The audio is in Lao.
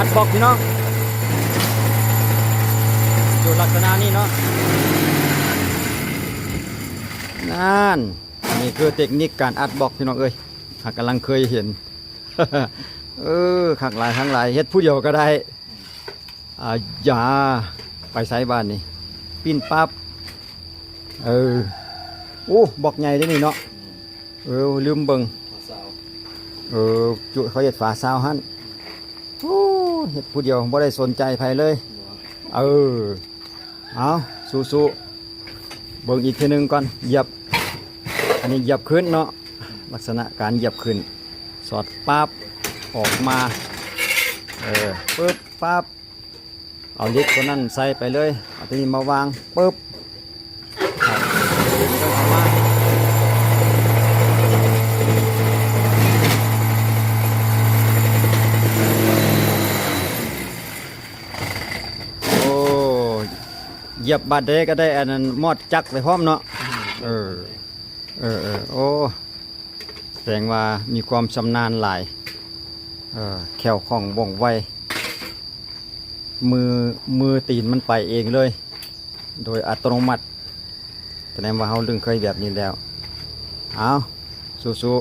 ບລັອກພີ່ນ້ອງ ຢູ່ລັກສະນະນີ້ເນາະ. ນັ້ນ ນີ້ຄືເຕັກນິກການອັດບລັອກພີ່ນ້ອງເອີຍ ຫາກກຳລັງເຄີຍເຫັນ. ເອີ ຄັກຫຼາຍ ຄັກຫຼາຍ ເຮັດຜູ້ດຽວກໍໄດ້. ອາຢາ ໄປໃສບາດນີ້ ປີ້ນປັບ. ເອີ ໂອ້ ບລັອກໃຫຍ່ເດ້ນີ້ເນາະ. ເອີ ລືມເບິ່ງ ເອີ ຈຸ ເຂົາເຮັດຝາຊາວຫັ້ນ. ໂອ້ ເຮັດຜູ້ດຽວ ບໍ່ໄດ້ສົນໃຈໃຜເລີຍ. ເອີ ເອົາ ສູ້ໆ ເບິ່ງອີກເທື່ອໜຶ່ງກ່ອນ ຢຽບ ອັນນີ້ຢຽບຂຶ້ນເນາະ ລັກສະນະການຢຽບຂຶ້ນ ສອດປັບ ອອກມາ ເອີ ປຶບ ປັບ ເອົາເຫຼັກຕົວນັ້ນໃສ່ໄປເລີຍ ເອົາຕົວນີ້ມາວາງ ປຶບ ເອົາມາ ໂອ້ ຢຽບບາດໃດກໍໄດ້ອັນນັ້ນ ມອດຈັກໄປພ້ອມເນາະ. ເອີ ເອີ ເອີ ໂອ້ ແສດງວ່າມີຄວາມຊຳນານຫຼາຍ ເອີ ແຂ້ວຄ່ອງວ່ອງໄວ ມື ມືຕີນມັນໄປເອງເລີຍ ໂດຍອັດຕະໂນມັດ ສະແດງວ່າເຮົາລຶ້ງເຄີຍແບບນີ້ແລ້ວ. ເອົາ ສູ້